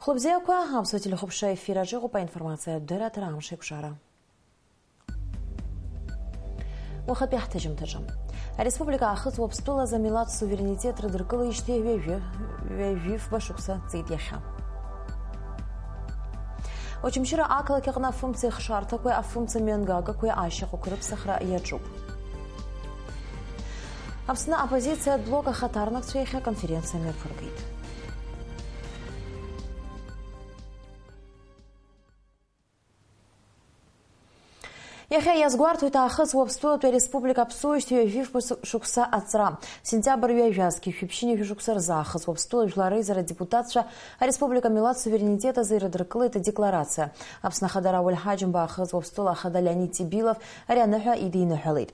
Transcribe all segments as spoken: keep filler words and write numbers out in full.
Хәлыбзиақәа, Аԥсуа телехәаԥшра ефир аҿы иҟоуп аинформациатә дырраҭара Амш еиқәшара. Уахатәи ҳҭыжьымҭаҿы. Ареспублика Аахыҵ Уаԥстәылаз амилаҭ суверенитет рыдыркылеижьҭеи ҩажәи, ҩажәи фба шықәса ҵит иахьа. Очамчыра ақалақь аҟны афымца ихшарҭақәеи афымца мҩангагақәеи ашьаҟақәа рыԥсахра иаҿуп. Аԥсны аоппозициатә блок ахаҭарнакцәа иахьа аконференциа мҩаԥыргеит. Иахьа иазгәарҭоит Аахыҵ Уаԥстәылатәи Ареспублика аԥсуижьҭеи ҩажәи фба шықәса аҵра. Сентиабр ҩажәа азқьи шәиԥшьынҩажәи шықәса рзы Аахыҵ Уаԥстәыла жәлар реизара адепутатцәа ареспублика амилаҭ суверенитет азы ирыдыркылеит адекларациа. Аԥсны Ахада Рауль Ҳаџьымба Аахыҵ Уаԥстәыла Ахада Леонид Тибилов ари аныҳәа идиныҳәалеит.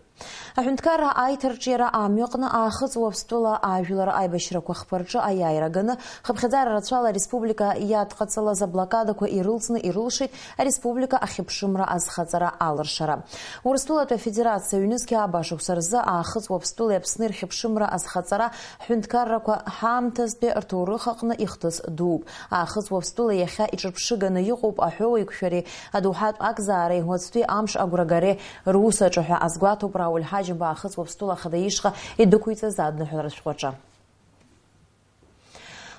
Аҳәынҭқарра аиҭарҿиара амҩаҟны Аахыҵ Уаԥстәыла ажәлар аибашьрақәа хԥа рҿы аиааира ганы, хыԥхьаӡара рацәала ареспублика иадҟаҵалаз аблокадақәа ирылҵны ирылшеит ареспублика ахьыԥшымра азхаҵара алыршара. Урыстәылатәи Афедерациа ҩнызқьи ааба шықәса рзы Аахыҵ Уаԥстәылеи Аԥсни рхьыԥшымра азхаҵара ҳҳәынҭқаррақәа ҳаамҭазтәи рҭоурых аҟны ихҭыс дууп. Аахыҵ Уаԥстәыла иахьа иҿырԥшыганы иҟоуп аҳәоуеиқәшәареи адоуҳатә акзаареи уаҵәтәи амш агәрагареи рус аҿы ҳәа азгәаҭоуп Рауль Ҳаџьымба Аахыҵ Уаԥстәыла Ахада ишҟа идәықәиҵаз адныҳәалара шәҟәаҿы.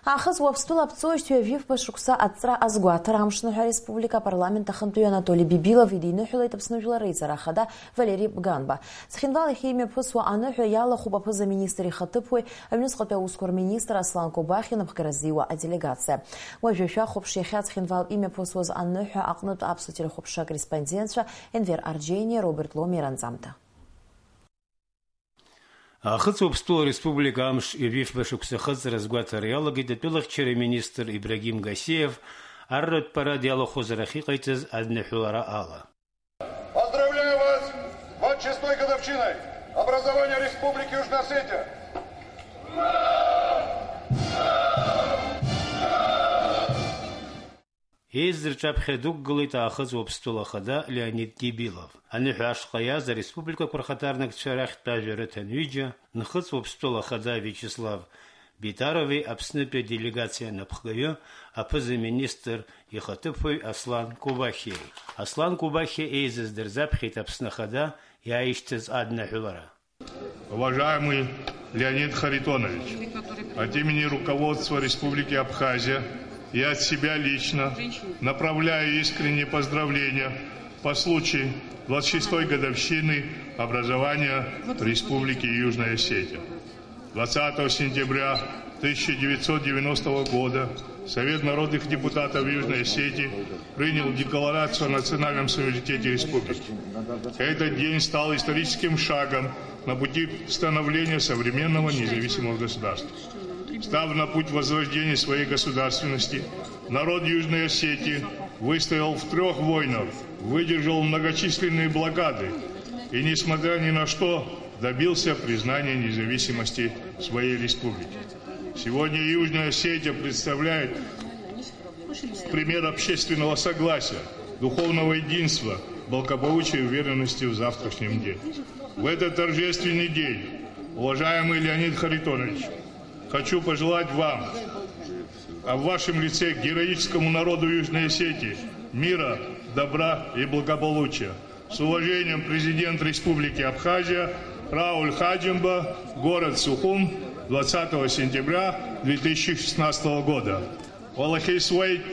Аахыҵ Уаԥстәыла аԥсуижьҭеи ҩажәи фба шықәса аҵра азгәаҭара амшныҳәа ареспублика апарламент ахантәаҩы Анатоли Бибилов идиныҳәалеит Аԥсны Жәлар Реизара Ахада Валери Бганба. Цхинвал иахьа имҩаԥысуа аныҳәа иалахәуп аԥыза-министр ихаҭыԥуаҩ, аҩныҵҟатәи аусқәа рминистр Аслан Кобахьиа напхгара зиуа аделегациа. Уажәы шәахәаԥш иахьа Цхинвал имҩаԥысуаз аныҳәа аҟнытә аԥсуа телехәаԥшра акорреспондентцәа Енвер Арџьениа, Роберт Ломиа ранҵамҭа. Аахыҵ Уаԥстәыла Республика амш ҩажәи фба шықәса ахыҵра азгәаҭара иалагеит атәылахьчара министр Ибрагим Гасеев арратә парад иалахәызар ахьыҟаиҵаз адныҳәалара ала. Поздравляю вас с двадцать шестой годовщиной образования Республики Южная Осетия! Еизаз рҿаԥхьа дықәгылеит Аахыҵ Уаԥстәыла Ахада Леонид Тибилов. Аныҳәа ашҟа иааз ареспубликақәа рхаҭарнакцәа рахьтә ажәа рыҭан ҩыџьа, Нхыҵ Уаԥстәыла Ахада Виачеслав Битарови Аԥснытәи аделегациа анапхгаҩы, аԥыза-министр ихаҭыԥуаҩ Аслан Кобахьиеи. Аслан Кобахьиа еизаз дырзаԥхьеит Аԥсны Ахада иааишьҭыз адныҳәалара. Уважаемый Леонид Харитонович, от имени руководства Республики Абхазия и от себя лично направляю искренние поздравления по случаю двадцать шестой годовщины образования Республики Южная Осетия. Двадцатого сентября тысяча девятьсот девяностого года Совет народных депутатов Южной Осетии принял Декларацию о национальном суверенитете республики. Этот день стал историческим шагом на пути становления современного независимого государства. Став на путь возрождения своей государственности, народ Южной Осетии выстоял в трех войнах, выдержал многочисленные блокады и, несмотря ни на что, добился признания независимости своей республики. Сегодня Южная Осетия представляет пример общественного согласия, духовного единства, благополучия и уверенности в завтрашнем дне. В этот торжественный день, уважаемый Леонид Харитонович, хочу пожелать вам, а в вашем лице героическому народу Южной Осетии, мира, добра и благополучия. С уважением, президент Республики Абхазия Рауль Хаджимба, город Сухум, двадцатого сентября две тысячи шестнадцатого года. Уалахьи суеит,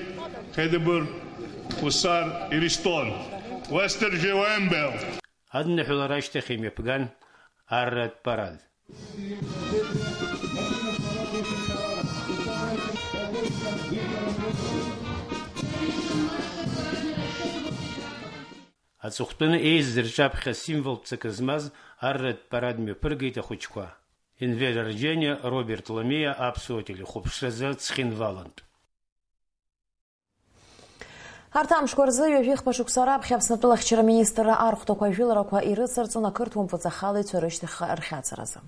Хедебыр, Хусар, Иристон, Уестер Жевембел. Адныҳәалара ашьҭахь имҩаԥган арратә парад. Аҵыхәтәаны еизаз рҿаԥхьа символтә ҵакы змаз арратә парад мҩаԥыргеит ахәыҷқәа. Енвер Арџьениа, Роберт Ламиа, аԥсуа телехәаԥшразы Цхинвалынтә. Арҭ амшқәа рзы ҩажәи хԥа шықәса раԥхьа Аԥсны атәылахьчара министрра архәҭақәа ажәыларақәа ирыцырҵон ақырҭуа мпыҵахалаҩцәа рышьҭахьҟа рхьаҵразы.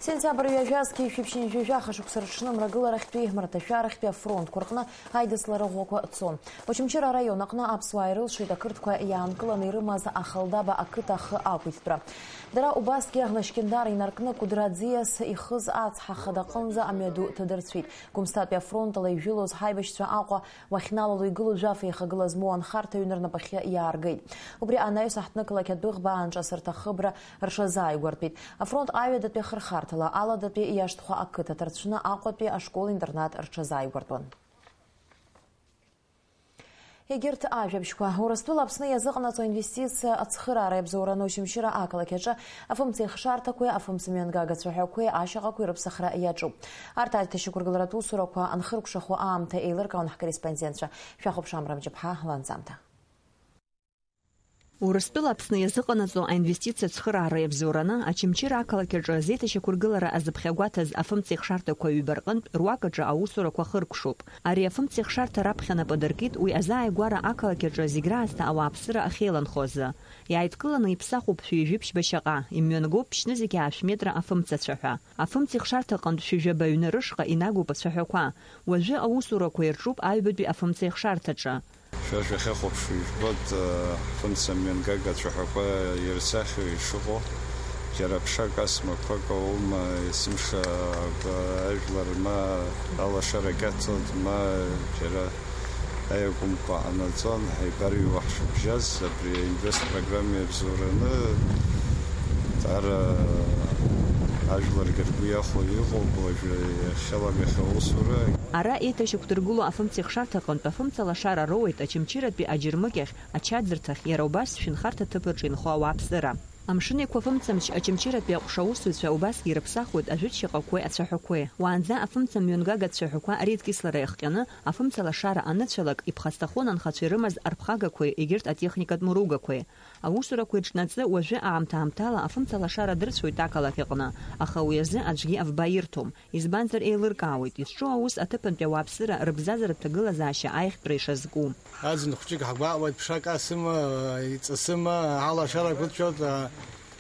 Сентиабр ҩажәа зқьи жәшәи ԥшьынҩажәи жәаха шықәса рыҽны мрагыларахьтәи, мраҭашәарахьтәи афронтқәа рҟны аидыслара ӷәӷәақәа цон. Очамчыра араион аҟны аԥсуаа ирылшеит ақырҭқәа иаанкыланы ирымаз Ахалдаба ақыҭа ахы ақәиҭтәра. Дара убасгьы Аӷлашькьындар инаркны Кәыдры аӡиас ихыз ацҳа хада аҟынӡа амҩаду ҭадырцәит. Гәымсҭатәи афронт ала ижәылоз ҳаибашьцәа Аҟәа уахьналало игылоу жәаф еихагыла змоу анхарҭа аҩны рнапахьы иааргеит. Убри анаҩс аҳҭнықалақь адәыӷба аанҿасырҭа ахыбра рҽазааигәартәит. Афронт аҩадатәи ахырхарҭала, аладатәи иашҭхәа ақыҭа ҭарцәны Аҟәатәи ашкол-интернат рҽазааигәартәуан. Егьырҭ ажәабжьқәа. Урыстәыла Аԥсны иазыҟанаҵо аинвестициа ацхыраара иабзоураны Очамчыра ақалақь аҿы афымцеихшарҭақәеи афымцамҩангага цәаҳәақәеи ашьаҟақәеи рыԥсахра иаҿуп. Арҭ аиҭашьақәыргыларатә усурақәа анхыркәшахо аамҭа еилыркаауан ҳкорреспондентцәа. Шәахәаԥш, Амра Мҷыԥҳа, ланҵамҭа. Урыстәыла Аԥсны иазыҟанаҵо аинвестициа цхыраара иабзоураны Очамчыра ақалақь аҿы азеиҭашьақәыргылара азыԥхьагәаҭаз афымцеихшарҭақәа ҩба рҟынтә руак аҿы аусурақәа хыркәшоуп. Ари афымцеихшарҭа раԥхьа нап адыркит уи азааигәара ақалақь аҿы зегь раасҭа ауааԥсыра ахьеиланхо азы. Иааидкыланы иԥсахуп шәи жәиԥшьба шьаҟа, имҩангоуп ԥшьнызқь аашә метра афымцацәаҳәа. Афымцеихшарҭа аҟынтә шәи жәаба ҩны рышҟа инагоуп ацәаҳәақәа. Уажәы аусурақәа ирҿуп аҩбатәи афымцеихшарҭаҿы. Шәа шәахьахәаԥшуа ижәбоит, э, ҳфымца мҩангага ацәаҳәақәа ирзахьоу ишыҟоу. Џьара ԥшак асмақәак аума, есымша ажәлар ма алашара кьацоит, ма џьара аиакәымкәа ҟанаҵон, ҳаибарыҩуа ҳшыбжьаз, абри аинвест программа иабзоураны, даара ажәларгьы ргәы иахәо иҟоуп уажәы иахьалагахьоу аусура. Ара еиҭашьақәдыргыло афымцеихшарҭа аҟынтә афымца лашара роуеит Очамчыратәи аџьармыкьахь, ачаӡырҭахь, иара убас шәынхарҭа ҭыԥаҿы инхо ауааԥсыра. Амшын Еиқәа афымцамч Очамчыратәи аҟәша аусзуҩцәа убасгьы ирыԥсахуеит ажәытә шьаҟақәеи ацәаҳәақәеи. Уаанӡа афымца мҩангага ацәаҳәақәа реидкьыслара иахҟьаны, афымца лашара аныцәалак, иԥхасҭахон анхацәа ирымаз арԥхагақәеи егьырҭ атехникатә мыругақәеи. Аусурақәа ирҿнаҵы уажәы аамҭа-аамҭала афымца лашара дырцәоит ақалақь аҟны, аха уи азы аӡәгьы авба ирҭом. Избанзар, еилыркаауеит, изҿу аус аҭыԥантәи ауааԥсыра рыбзазаратә ҭагылазаашьа аиӷьтәра ишазку. Аӡын хәҷык ҳгәаҟуеит, ԥшак асыма, иҵысыма, алашара гәыцәоит, а,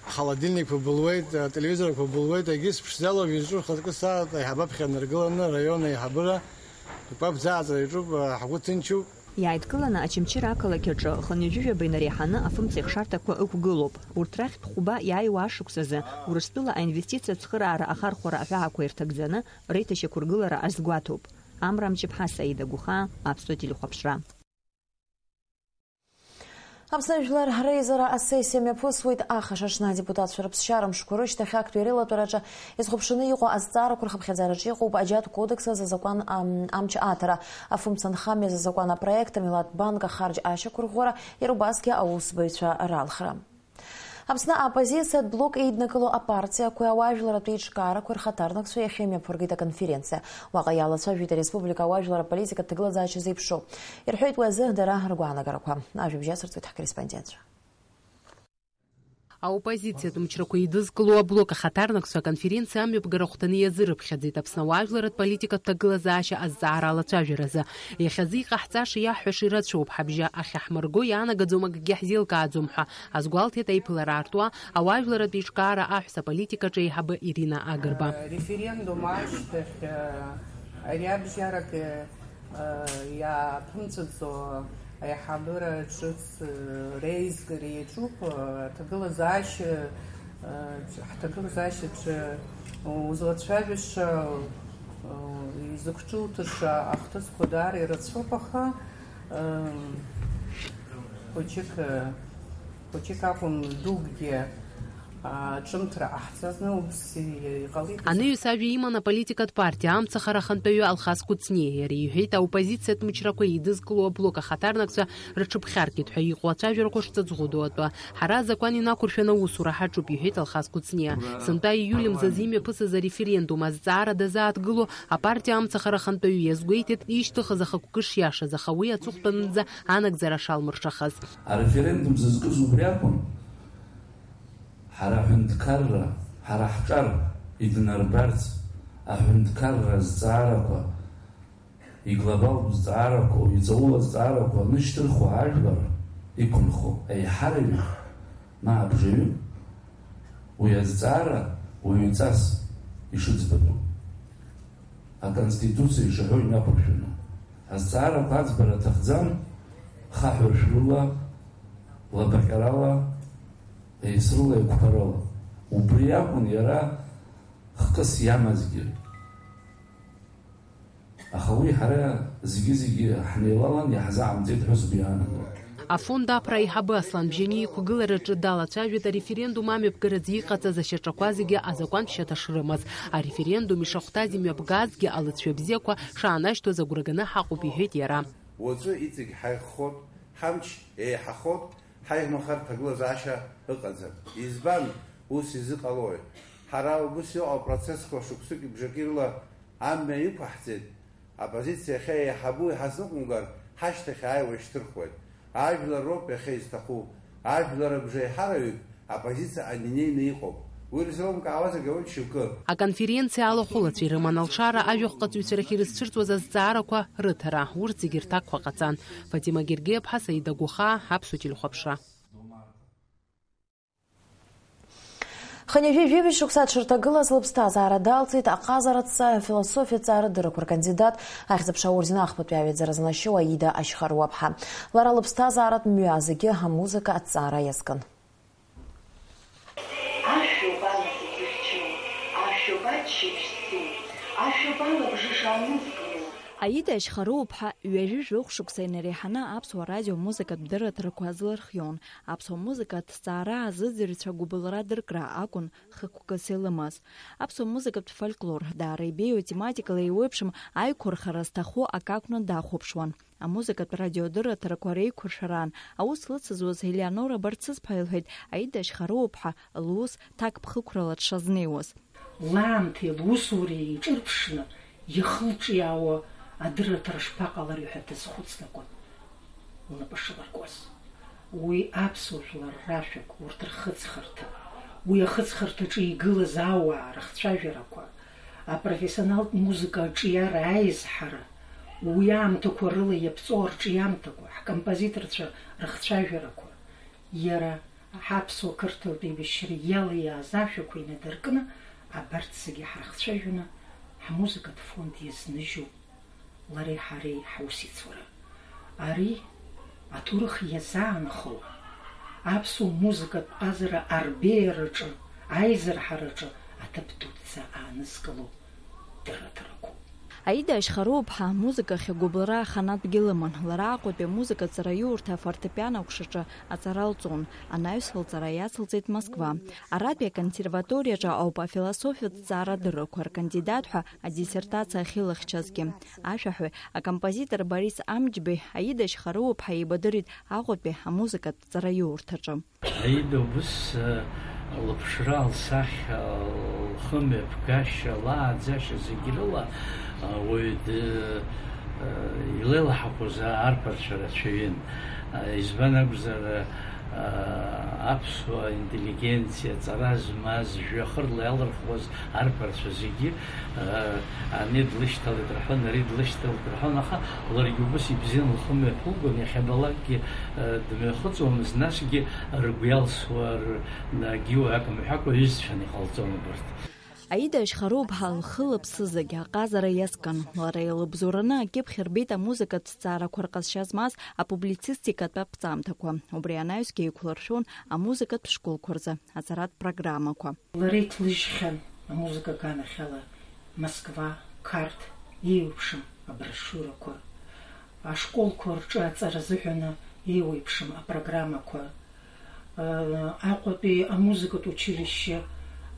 ҳхолодильникқәа былуеит, ателевизорқәа былуеит, егьыс ԥшӡала уажә изҿу рхаҵкы сааҭ аиҳабы аԥхьа инаргыланы араион аиҳабыра икәаԥӡа ааҵра иаҿуп, ҳгәы ҭынчуп. Иааидкыланы Очамчыра ақалақь аҿы хынҩажәижәаба инареиҳаны афымцеихшарҭақәа ықәгылоуп. Урҭ рахьтә хәба иааиуа ашықәсазы Урыстәыла аинвестициа ацхыраара ахархәара аҳәаақәа ирҭагӡаны реиҭашьақәыргылара азгәаҭоуп. Амра Мҷыԥҳа, Саида Гәыхаа, Аԥсуа телехәаԥшра. Аԥсны Жәлар Реизара асессиа мҩаԥысуеит ахашаҽны. Адепутатцәа рыԥсшьара мшқәа рышьҭахь актәи арылатәараҿы изхәаԥшаны иҟоу азҵаарақәа рхыԥхьаӡараҿы иҟоуп аџьатә кодекс азы азакәан, ам, амч аҭара, афымца нхамҩа азы азакәан апроект, амилаҭ банк ахарџь ашьақәырӷәӷәара, иара убасгьы аусбаҩцәа ралхра. Аԥсны аоппозициатә блок еиднакыло апартиақәеи ауаажәларратә еиҿкаарақәеи рхаҭарнакцәа иахьа имҩаԥыргеит аконференциа. Уаҟа иалацәажәеит ареспублика ауаажәларратә политикатә ҭагылазаашьа зеиԥшу. Ирҳәеит уи азы дара ргәаанагарақәа. Ажәабжь асырҵоит ҳкорреспондентцәа. Аоппозициатә мчрақәа еидызкыло аблок ахаҭарнакцәа аконференциа амҩаԥгара ахәҭаны иазырыԥхьаӡеит Аԥсны ауаажәларратә политикатә ҭагылазаашьа азҵаара алацәажәаразы. Иахьазы иҟаҳҵаша иаҳҳәаша ирацәоуп, ҳабжьы ахьаҳмырго иаанагаӡом, акгьы ҳзеилкааӡом ҳәа азгәалҭеит аиԥылара аартуа ауаажәларратә еиҿкаара аҳәса политикаҿы еиҳабы Ирина Агрба. Референдум ашьҭахь, ари абжьарак, иаԥымҵәаӡо аиҳабыра ҿыц реизгара иаҿуп, аҭагылазаашьа, ҳҭагылазаашьаҿы узлацәажәаша, изықәҿуҭыша ахҭысқәа даара ирацәоуп, аха, хәыҷык, хәыҷык акәым, дукгьы, а, ҿымҭра ҟаҳҵазны убс иҟалеит. Анаҩс ажәа иман аполитикатә партиа Амцахара ахантәаҩы Алхас Кәыҵниа. Иара иҳәеит, аоппозициатә мчрақәа еидызкыло аблок ахаҭарнакцәа рыҽыԥхьаркит ҳәа иҟоу ацәажәарақәа шҵаӡӷәыду атәы. Ҳара азакәан инақәыршәаны аусура ҳаҿуп, иҳәеит Алхас Кәыҵниа. Сынтәа ииуль мзазы имҩаԥысыз ареферендум азҵаара дазааҭгыло апартиа Амцахара ахантәаҩы иазгәеиҭеит ишьҭыхыз ахықәкы шиашаз, аха уи аҵыхәтәанынӡа анагӡара шалмыршахаз. Ареферендум зызкыз убри акәын, ҳара аҳәынҭқарра, ҳара ҳҿар иднарбарц, аҳәынҭқарра азҵаарақәа, иглобалтә зҵаарақәа, иҵаула зҵаарақәа анышьҭырхуа ажәлар иқәынхо, еиҳараҩык, ма абжаҩык, уи азҵаара уаҩҵас ишыӡбатәу, Аконституциа ишаҳәо инақәыршәаны. Азҵаарақәа аӡбара аҭахӡам хаҳәыршәыла, лабаҟьарала, еицрыла, еиқәԥарала. Убри акәын иара хкыс иамазгьы. Аха уи ҳара зегьы-зегьы ҳнеилалан иаҳзаамҵеит ҳәа сгәы иаанаго. Афонд Аԥра аиҳабы Аслан Бжьаниа иқәгылараҿы далацәажәеит ареферендум амҩаԥгараӡы иҟаҵаз ашьаҿақәа зегьы азакәаншьа шрымаз, ареферендум ишахәҭаз имҩаԥгазгьы алыҵшәа бзиақәа шаанашьҭуаз агәра ганы ҳаҟоуп, иҳәеит иара. Уаҵәы иҵегь ҳаиххот, ҳамч еиҳахот, ҳаиӷьмахар ҭагылазаашьа ыҟаӡам. Избан ус изыҟалои? Ҳара убыс иҟоу апроцессқәа шықәсыки бжаки рыла амҩа иқәаҳҵеит. Аппозициа иахьа еиҳабу иҳазныҟәымгар, ҳашьҭахь ааиуа ишьҭырхуеит. Ажәлар роуп иахьа изҭаху. Ажәлар рыбжеиҳараҩык аппозициаҟа инеины иҟоуп. Уи рзеилымкаауазаргьы ауеит шьоукы. Аконференциа алахәылацәа ирыман алшара ажәахәҟаҵаҩцәа рахь ирызцәырҵуаз азҵаарақәа рыҭара. Урҭ зегьы рҭакқәа ҟаҵан. Фатима Гергеиаԥҳа, Саида Гәыхаа, Аԥсуа телехәаԥшра. Хынҩажәи жәибжь шықәса дшырҭагылаз лыԥсҭазаара далҵит аҟазаратә ҵааи афилософиатә ҵаарадыррақәа ркандидат, ахьӡ-аԥша аорден ахԥатәи аҩаӡара занашьоу Аида Ашьхаруаԥҳа. Лара лыԥсҭазааратә мҩа зегьы амузыка аҭҵаара иазкын. Ашәоуп анасыԥ зыхьчо, ашәоуп аччабжь зцу, ашәоуп алабжыш аанызкыло. Аида Ашьхаруаԥҳа ҩажәи жәохә шықәса инареиҳаны аԥсуа радио музыкатә дырраҭарақәа азлырхион. Аԥсуа музыка аҭҵаара азыӡырҩцәа гәыбылра дыркра акәын хықәкыс илымаз. Аԥсуа музыкатә фольклор даара ибеиоу тематикала еиуеиԥшым аиқәырхара зҭаху акы акәны дахәаԥшуан. Амузыкатә радиодырраҭарақәа реиқәыршәараан аус лыцызуаз Елеонора Барцыԥҳа илҳәеит Аида Ашьхаруаԥҳа лус ҭакԥхықәрала дшазнеиуаз. Лаамҭеи лусуреи еиҿырԥшны, ихылҿиаауа адырраҭара шԥаҟалари ҳәа дазхәыцлакәын лнапы шалыркуаз. Уи аԥсуа жәлар рашәақә, урҭ рхыҵхырҭа, уи ахыҵхырҭаҿы игылаз ауаа рыхцәажәарақәа, апрофессионалтә музыка аҿиара аизҳара, уи аамҭақәа рыла иаԥҵоу арҿиамҭақәа, ҳкомпозиторцәа рыхцәажәарақәа, иара ҳаԥсуа-қырҭуатә еибашьра иалиааз ашәақәа инадыркны, абарҭ зегьы ҳрыхцәажәаны ҳмузыкатә фонд иазныжьуп лареи ҳареи ҳусеицура. Ари аҭоурых иазаанхоу аԥсуа музыкатә ҟазара арбеиараҿы, аизырҳараҿы аҭыԥ дуӡӡа аанызкыло дырраҭарақәоуп. Аида Ашьхаруаԥҳа амузыкахь агәыбылра аханатәгьы лыман. Лара Аҟәатәи амузыкаҵараиурҭа афортепиано аҟәшаҿы аҵара лҵон. Анаҩс лҵара иацылҵеит Москва. Аратәи аконсерваториаҿы ауп афилософиатә ҵаарадыррақәа ркандидат ҳәа адиссертациа ахьылыхьчазгьы. Ашәаҳәаҩ, акомпозитор Борис Амҷбеи Аида Ашьхаруаԥҳа еибадырит Аҟәатәи амузыкатә ҵараиурҭаҿы. Аида убыс, э, лыԥшра, лсахьа, лхымҩаԥгашьа, лааӡашьа зегь рыла, э, уаҩ д-, э, илеилаҳақәоз арԥарцәа рацәаҩын. Э, избан акәзар, э, аԥсуа интеллигенциа, ҵара змаз, жәҩахырла иалырхуаз арԥарцәа зегьы, э, ани длышьҭалеит рҳәон, ари длышьҭалеит рҳәон, аха ларгьы убыс ибзиан лхы мҩаԥылгон, иахьабалакгьы, э, дмҩахыҵуамызт, насгьы ргәы иалсуа, р-, н-, акгьы уаҩ акәымҳәакәа ҩызцәан иҟалҵон убарҭ. Аида Ашьхаруаԥҳа лхы-лыԥсы зегь аҟазара иазкын. Лара илыбзоураны акьыԥхь рбеит амузыкатә ҭҵаарақәа рҟазшьа змаз апублицистикатә аԥҵамҭақәа. Убри анаҩсгьы еиқәлыршәон амузыкатә школқәа рзы аҵаратә программақәа. Лара иҭлыжьхьан амузыка аганахьала Москва, Қарҭ, еиуеиԥшым аброшиурақәа, ашколқәа рҿы аҵара азыҳәаны еиуеиԥшым апрограммақәа, Аҟәатәи амузыкатә училишьче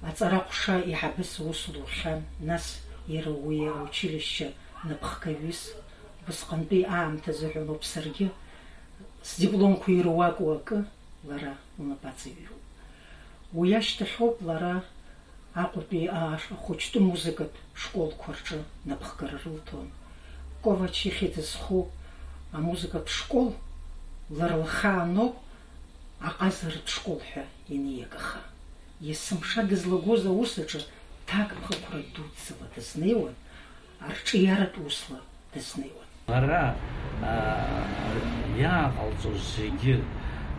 аҵара ҟәша еиҳабыс аус лухьан, нас иара уи аучилишьче напхгаҩыс, убысҟантәи аамҭа азыҳәаноуп саргьы сдипломқәа ируаку акы лара лнапаҵаҩроуп. Уи ашьҭахьоуп лара Аҟәатәи а-, ахәыҷтәы музыкатә школқәа рҿы напхгара рылҭон. Ковач ихьӡ зху амузыкатә школ лара лхааноуп аҟазаратә школ ҳәа ианиагаха. Есымша дызлагоз аус аҿы ҭакԥхықәра дуӡӡала дызнеиуан, арҿиаратә усла дызнеиуан. Лара, аа, иааҟалҵоз зегьы,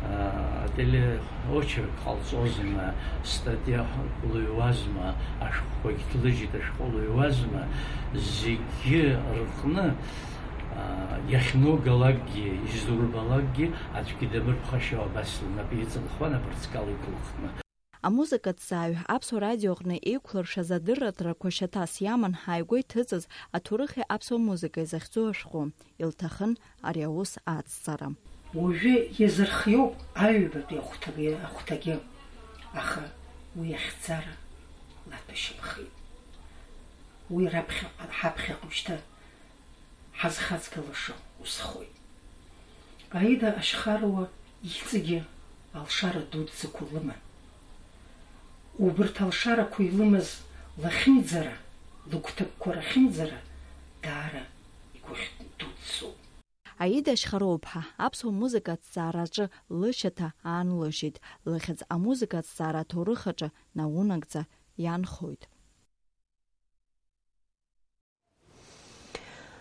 аа, Телеочерк ҟалҵозма, статиа лыҩуазма, ашәҟәқәагь ҭлыжьит, ашәҟәы лыҩуазма, зегьы рҟны, аа, иахьнугалакгьы, изурбалакгьы, аӡәгьы дамырԥхашьо абас лнапы иҵылхуан, апырҵкал иқәлыхны. Амузыкаҭҵааҩ Аԥсуа радиоҟны еиқәлыршәаз адырраҭарақәа шьаҭас иаман ҳааигәа иҭыҵыз аҭоурыхи аԥсуа музыкеи захьӡу ашәҟәы. Илҭахын ари аус ацҵара. Уажәы иазырхиоуп аҩбатәи ахәҭагьы, ахәҭагьы, аха уи ахьӡара лаҭәашьаԥхеит. Уи раԥхьаҟа, ҳаԥхьаҟа шьҭа ҳазхаҵгылаша усхоит. Аида Ашьхаруа ихьӡгьы алшара дуӡӡақәа лыман. Убырҭ алшарақәа илымаз лахьынӡара, лыгәҭакқәа рахьынӡара даара игәыхь дуӡӡоуп. Аида Ашьхаруаԥҳа аԥсуа музыка аҭҵаараҿы лышьаҭа аанлыжьит, лыхьӡ амузыка аҭҵаара аҭоурых аҿы наунагӡа иаанхоит.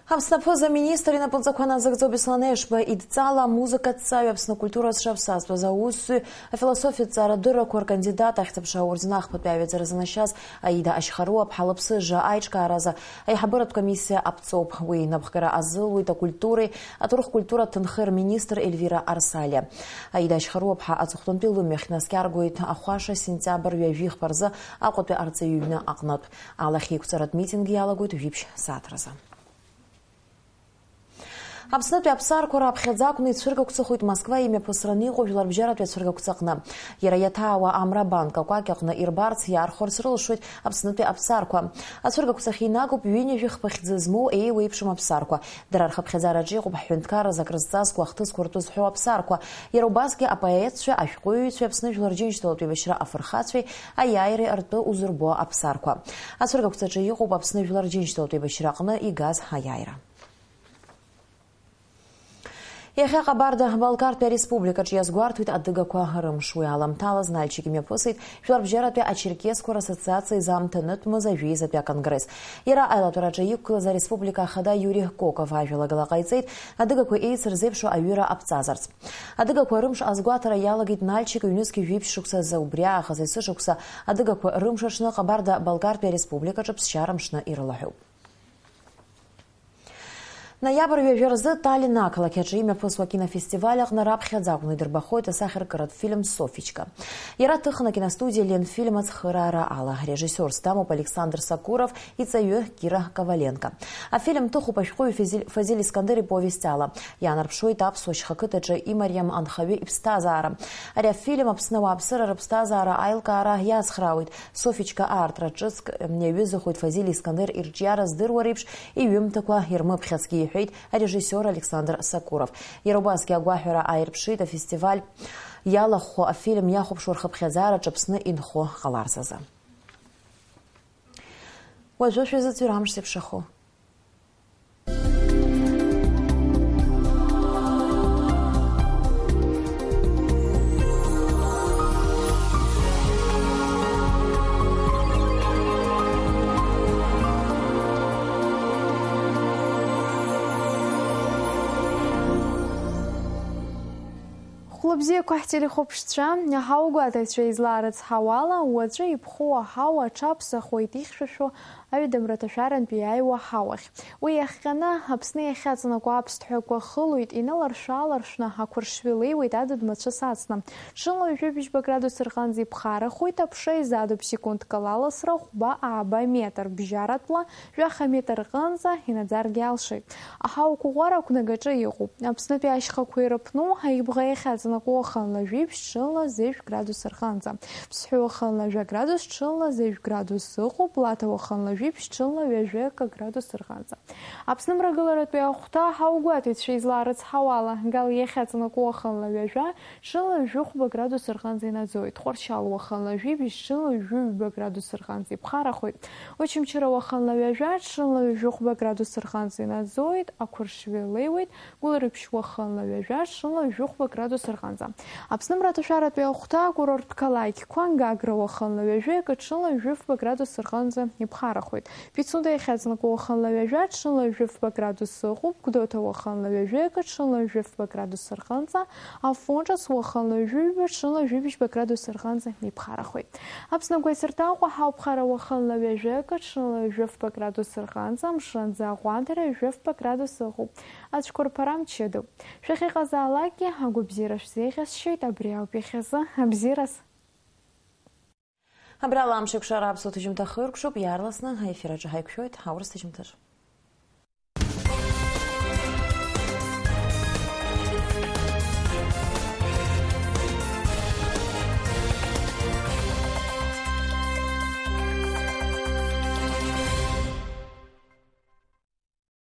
Аԥсны аԥыза-министр инапынҵақәа назыгӡо Беслан Ешба идҵала амузыкаҭҵааҩ, Аԥсны акультура зҽаԥсазтәыз аусзуҩ, афилософиатә ҭҵаарадыррақәа ркандидат, ахьӡ-аԥша аорден ахԥатәи аҩаӡара занашьаз Аида Ашьхаруаԥҳа лыԥсыжра аиҿкааразы аиҳабыратә комиссиа аԥҵоуп. Уи инапхгара азылуеит акультуреи аҭоурых-культура аҭынхеи рминистр Ельвира Арсалиа. Аида Ашьхаруаԥҳа аҵыхәтәантәи лымҩахь наскьаргоит ахәаша сентиабр ҩажәихԥа рзы Аҟәатәи арҵаҩы иҩны аҟнытә. Алахь еиқәҵаратә митинг иалагоит жәиԥшь сааҭ рзы. Аԥснытәи аԥсарқәа раԥхьаӡа акәны ицәыргақәҵахоит Москва имҩаԥысраны иҟоу жәларбжьаратәи ацәыргақәҵаҟны. Иара иаҭаауа Амра банк акәакь аҟны ирбарц, иаархәарц рылшоит Аԥснытәи аԥсарқәа. Ацәыргақәҵахь инагоуп ҩынҩажәи хԥа хьӡы змоу еиуеиԥшым аԥсарқәа. Дара рхыԥхьаӡараҿы иҟоуп ҳҳәынҭқарра зак рызҵазкуа ахҭысқәа ртәы зҳәо аԥсарқәа. Иара убасгьы апоетцәеи ашәҟәыҩҩцәеи Аԥсны Жәлар Џьынџьтәылатә еибашьра афырхацәеи аиааиреи ртәы узырбо аԥсарқәа. Ацәыргақәҵаҿы иҟоуп Аԥсны Жәлар Џьынџьтәылатә еибашьраҟны игаз аиааира. Иахьа Ҟабарда-Балкартәи ареспубликаҿы иазгәарҭоит адыгақәа рымш. Уи аламҭалаз Нальчик имҩаԥысит Жәларбжьаратәи ачерқьесқәа рассоциациа изаамҭанытәмыз ажәеизатәи аконгресс. Иара аилатәараҿы иқәгылаз ареспублика ахада Иури Коков ажәалагала ҟаиҵеит адыгақәа еицырзеиԥшу аҩыра аԥҵазарц. Адыгақәа рымш азгәаҭара иалагеит Нальчик ҩнызқь жәиԥшь шықәса азы, убри аахыс есышықәса адыгақәа рымш аҽны Ҟабарда-Балкартәи ареспубликаҿы ԥсшьара мшны ирылаҳәоуп. Ноиабр ҩажәа рзы Таллин ақалақь аҿы имҩаԥысуа акинофестиваль аҟны раԥхьаӡа акәны идырбахоит асахьаркыратә фильм Софичка. Иара ҭыхын акиностудиа Ленфильм ацхыраара ала. Режиссиорс дамоуп Александр Сакуров, иҵаҩы Кира Коваленко. Афильм ҭыхуп ашәҟәыҩҩы Фазиль, Фазиль Искандер иповесть ала. Иаанарԥшуеит аԥсуа шьха қыҭаҿы имариам анхаҩы иԥсҭазаара. Ари афильм Аԥсны ауааԥсыра рыԥсҭазаара аилкаара иацхраауеит. Софичка аартра ҿыцк иаҩызахоит Фазиль Искандер ирҿиара здыруа реиԥш иҩымҭақәа ирмыԥхьацгьы, иҳәеит арежиссиор Александр Сакуров. Иара убасгьы агәаҳәара ааирԥшит афестиваль иалахәхо афильм иахәаԥшуа рхыԥхьаӡараҿы Аԥсны инхо ҟаларц азы. Уажәы шәызыӡырҩ амш зеиԥшрахо. Хәлыбзиақәа ҳтелехәаԥшцәа, аҳауагәаҭаҩцәа излаарыцҳауала, уаҵәы иԥхоу аҳауа аҽаԥсахуеит ихьшәашәо аҩадамраҭашәарантә иааиуа аҳауахь. Уи иахҟьаны, Аԥсны иахьаҵанакуа аԥсҭҳәақәа хылоит, иналаршә-ааларшәны ақәыршҩы леиуеит адыд мацәыс ацны. Ҽынла ҩажәи бжьба градус рҟынӡа иԥхарахоит, аԥша изадуп секундк ала аласра хәба-ааба метр, бжьаратәла жәаха метр рҟынӡа инаӡаргьы алшоит. Аҳауа қәыӷәӷәара ақәнагаҿы иҟоуп. Аԥснытәи ашьхақәа ирыԥну, Аиӷьбӷа иахьаҵанакуа уахынла жәибжь, ҽынла зежә градус рҟынӡа. Ԥсҳәы уахынла жәа градус, ҽынла зежә градус ыҟоуп, Лаҭа уахынла жәибжь, ҽынла ҩажәи акы градус рҟынӡа. Аԥсны мрагыларатәи ахәҭа аҳауагәаҭаҩцәа излаарыцҳауала, Гал иахьаҵанакуа уахынла ҩажәа, ҽынла жәохәба градус рҟынӡа инаӡоит, Тҟәарчал уахынла жәибжь, ҽынла жәаҩба градус рҟынӡа иԥхарахоит, Очамчыра уахынла ҩажәа, ҽынла ҩажәохәба градус рҟынӡа инаӡоит, ақәыршҩы леиуеит, Гәылрыԥшь уахынла ҩажәа, ҽынла жәохәба градус рҟынӡа. Аԥсны мраҭашәаратәи ахәҭа акурорттә қалақьқәа, Гагра уахынла ҩажәи акы, ҽынла жәафба градус рҟынӡа иԥхарахоит. Пицунда иахьаҵанакуа уахынла ҩажәа, ҽынла жәафба градус ыҟоуп, Гәдоуҭа уахынла ҩажәи акы, ҽынла жәафба градус рҟынӡа, Афон ҿыц уахынла ҩажәи ҩба, ҽынла жәибжьба градус рҟынӡа иԥхарахоит. Аԥсны агәеисырҭаҟәа ҳауԥхара уахынла ҩажәи акы, ҽынла жәафба градус рҟынӡа, мшынӡа аҟәандара жәафба градус ыҟоуп. Ацәқәырԥара мчыдоуп. Шәахьыҟазаалакгьы агәабзиара шәзеиӷьасшьоит, абри ауп иахьазы. Абзиараз! Абрала амш еиқәшара аԥсуа ҭыжьымҭа хыркәшоуп, иаарласны аефир аҿы ҳаиқәшәоит аурыс ҭыжьымҭаҿы.